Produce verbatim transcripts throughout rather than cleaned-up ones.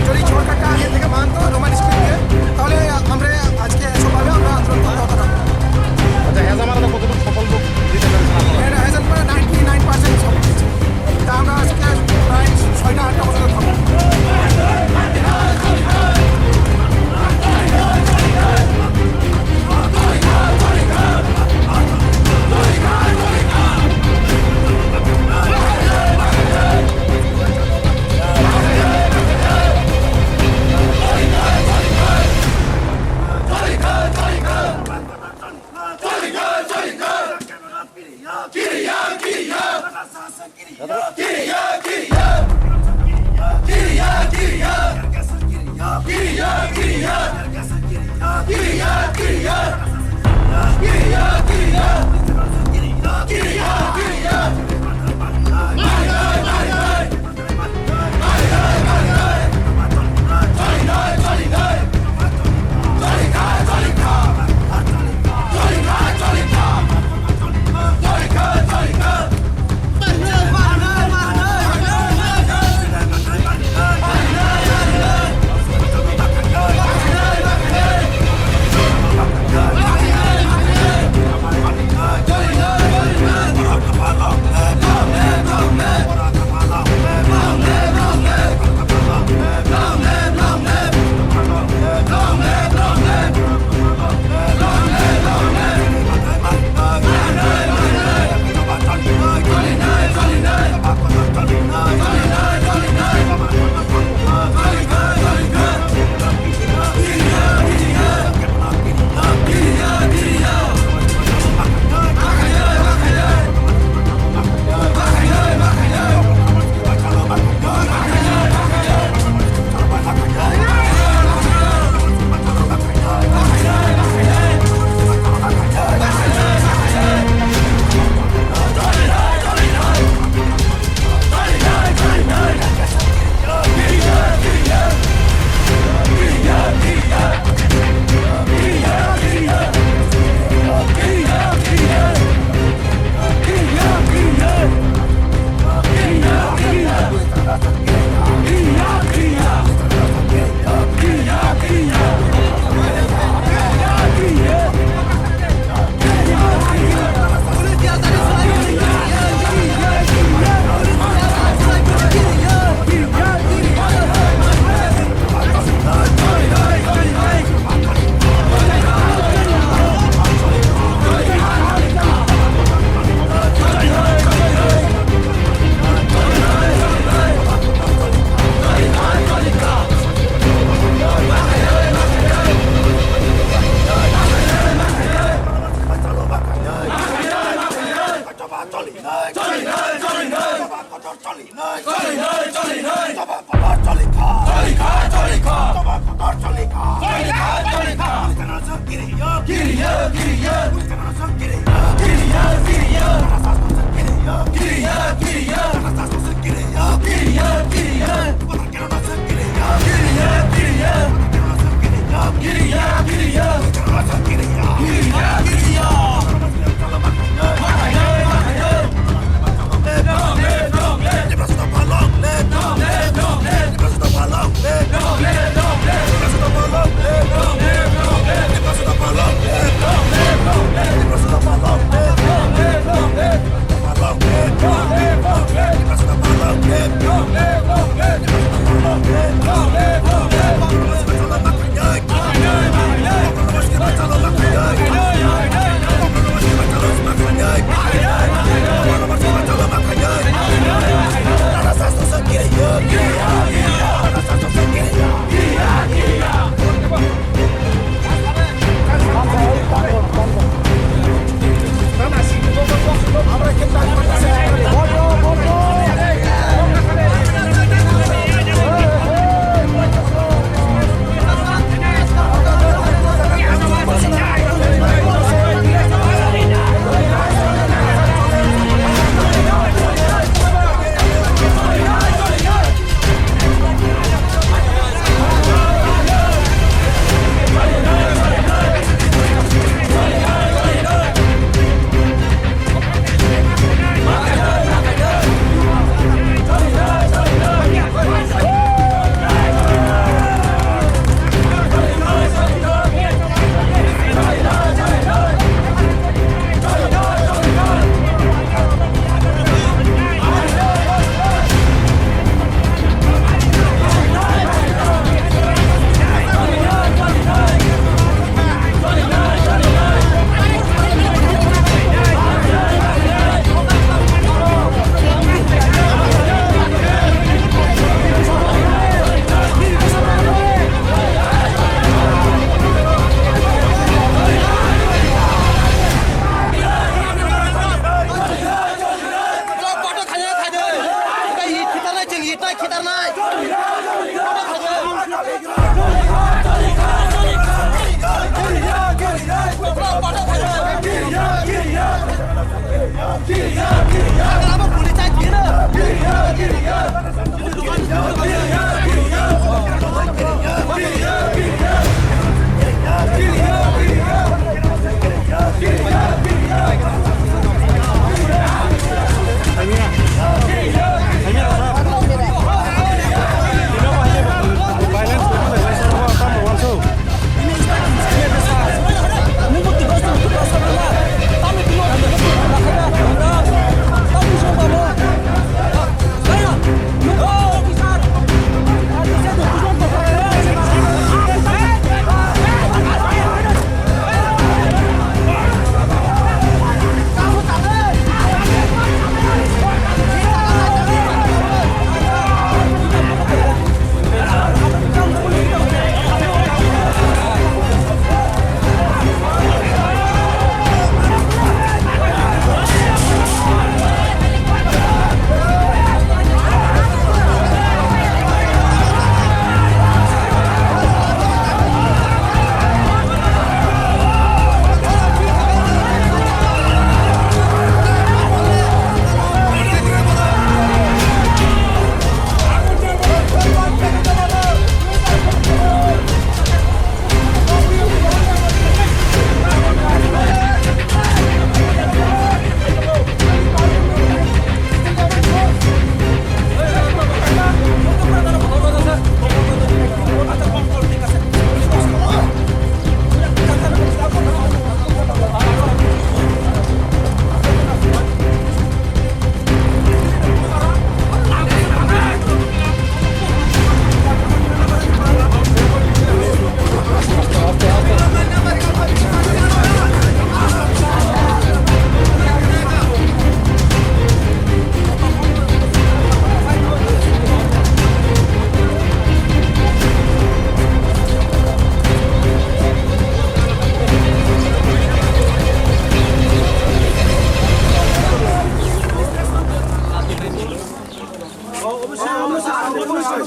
যদি সরকারটা আগে থেকে মানতো রোমান স্ক্রিপ্ট দিয়ে, তাহলে আমরা আজকে এসবভাবে আমরা আন্দোলন করতে হতো না। আচ্ছা, হেজামারা তো কতটুকু সফল রূপ দিতে পেরেছেন আপনারা? এটা হেজামারা নাইনটি নাইন পার্সেন্ট সফল হয়েছে। তা আমরা আজকে প্রায় ছয়টা আটটা পর্যন্ত থাকবো।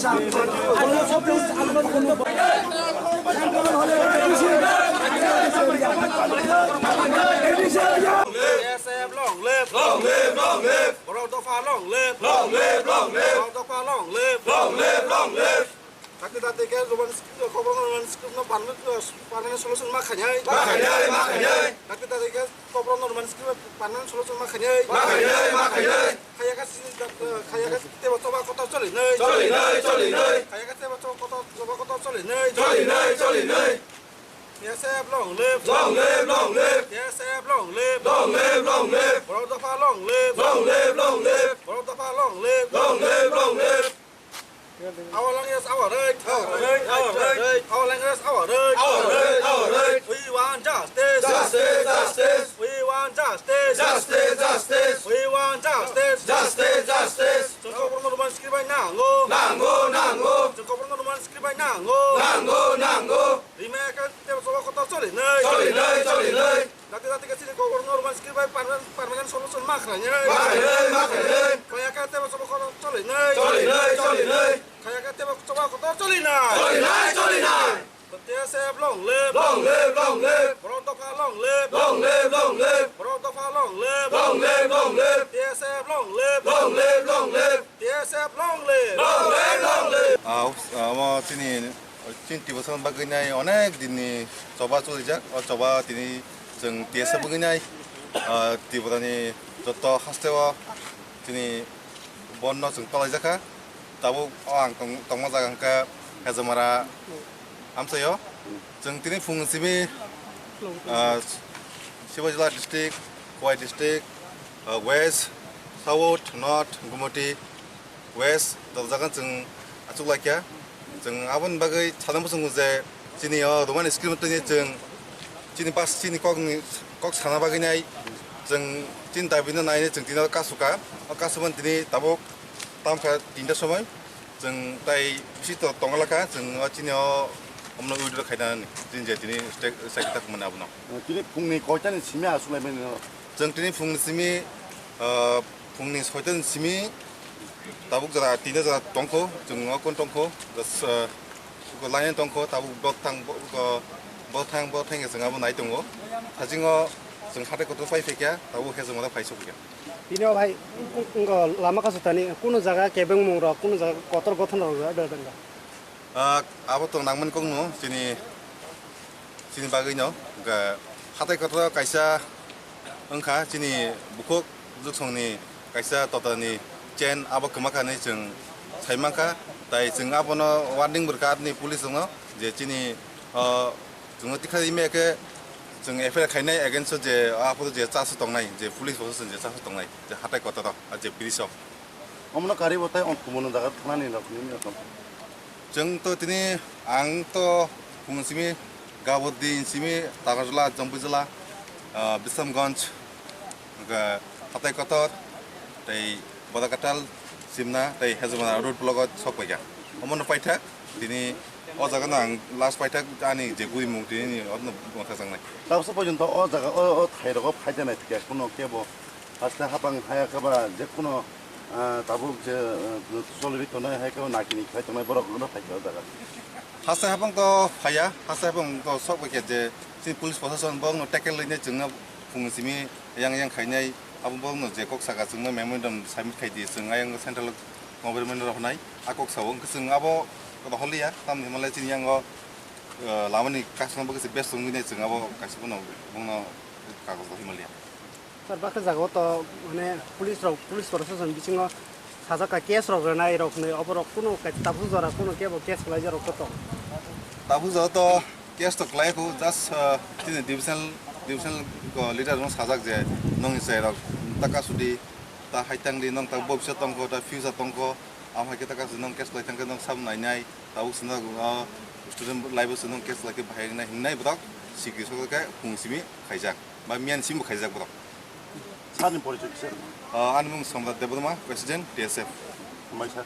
T S F long live! Long live, long live! Borok dopha long live! Long live, long live! Borok dopha long live! Long live, long live! Dakti dakti khe Roman script, Kokborok Roman script no permanent, permanent solution ma khainai. Ma khainai, ma khainai. Dakti dakti khe Kokborok Roman script permanent solution ma khainai. Ma khainai, ma khainai. Khaya kha sini dak-, khaya kha tebo choba kotor choli nai. Choli nai, choli nai. Khaya kha tebo choba kotor, choba kotor choli nai. Choli nai, choli nai. T S F long live. Long live, long live. T S F long live. Long live, long live. Borok dopha long live. Long live, long live. Borok dopha long live. Long live, long live. Our language, our right. Our right, our right. Our language, our right. Our right, our right. We want justice. Justice, justice. We want justice. Justice, justice. We want justice. Justice, justice. Chwng Kokborok no Roman script bai nango. Nango, nango. Chwng Kokborok no Roman script bai nango. Nango, nango. Rima khe tebo choba kotor choli nai. Choli nai, choli nai. Dakti dakti khe chini Kokborok no Roman script bai permanent, permanent solution ma khlai nai. Ma khlai nai, ma khlai nai. Khaya khe tebo choba kotor choli nai. Choli nai, choli nai. Khaya khe tebo choba kotor choli nai. Choli nai, choli nai. T S F long live. Long live, long live. Borok dopha long live. Long live, long live. Borok dopha long live. Long live, long live. T S F long live. Long live, long live. T S F long live. Long live, long live. Ah, omo chini, chini Tiprasa bagwi nai onek din ni choba cholijak. O choba tini chwng T S F bagwi nai, ah, Tripura ni joto haste o chini bon no chwng palaijak kha. Tabuk o ang tong-, tongma jaga hwnkha Hezamara amchaio. Chwng tini phung simi, ah, Sibajila district, Khowai district, ah, West, South, North, Gumoti, West, dal jaga chwng achuk laikha. Chwng aboni bagwi sana muchungo je chini o Roman script twi chwng chini pas chini kokni kok sana bagwi nai chwng chini dabi no nainai chwng tini o kasu kha. O kasu man tini tabuk tamkha tinta somoi. Chwng tai bisi to tonglakha, chwng o chini o omno withdraw khaina ni, chini je tini state, state tak mane abono. Tini phungni koita ni simi aswk lai mani no? Chwng tini phungni simi, ah, phungni soita ni simi tabuk jora, tinta jora tongkho, chwng o kon tongkho, das, ah, ko line tongkho, tabuk bok thang, bok, bok thang, bok thang chwng abo nai tongo. Hajingo chwng hatai kotor pai phaikha, tabuk hezung oro phai sokya. Tini o bhai, wng-, wng-, lama kasu tani, kunu jaga kebeng mung rok, kunu jaga kotor gothon rok rwjak da, da, da. Ah, abo to nangmani kokno chini, chini bagwi no, ga hatai kotor kaisa wngkha chini bukhuk juksongni kaisa totani chain abo kwmakhani chwng sai mankha, tai chwng abono warning bo rwkha arni police rokno je chini, ah, Chwngno tikha ime khe chwng F I R khainai against o je aphuru je chasu tongnai, je police bo chwng je chasu tongnai, je hatai kotor o, a je police o. Omono karibo tai on kumono jaga thanani rok ni rok. Chwng to tini ang to phung simi Gabodi simi Takarjala, Jampui jala, ah, Bisramganj, Hwnkhe hatai kotor tei Bodakatal, Simna tei Hezmona road block o sok paikha. Omono paithak tini o jaga no ang last paithak ani je gurimung tini ni omono mwthangjaknai. Tabuksa porjonto o jaga o, o thai rogo phaida nai thikya kuno kebo haste hapang haya khe ba je kuno, ah, tabuk je, ah, cholwi tongnai hai khe nakini khai tongnai borok no phaikha o jaga. Haste hapang to phaiya, haste hapang to sok paikha je chini police prosason borok no tackle lwinai chwngno phung simi yang yang khainai, abo borokno je kok saka chwngno memorandum submit khai di, chwng ayang central government rok hwnai a kok sao, hwnkhe chwng abo rohorliya, tamni hwnmale chini yango, eh, lamani kasno bagwi se best wngwi nai chwng abo kaisa bono bongno kagoj rohorliya. Sir, baksa jaga o to mane police rok, police prosason bisingo sajak ka case rok rwnai rok hwnwi, oborok kunu kai-, tabuk jora kunu kebo case kwlaijak rok to tong? Tabuk jora to case to kwlai kho, just, uh, chini divisional, divisional, uh, leader no sajak je nongni chwrai rok ta kasudi, ta hai tangdi, nong ta bobisa tongkho, ta future tongkho, amo hai khe ta kasudi nong case kwlai thangkhe nong sam nainai, tabuk swngjak, uh, student life o se nong case kwlai khe bahai wngnai hinwi borok sikri sokjak khe phung simi khaijak. Ba miyan simi bo khaijak borok. Sir ni porichoi kisa. Ah, ani mung Samrat Debbarma, President, T S F. Hambai sir.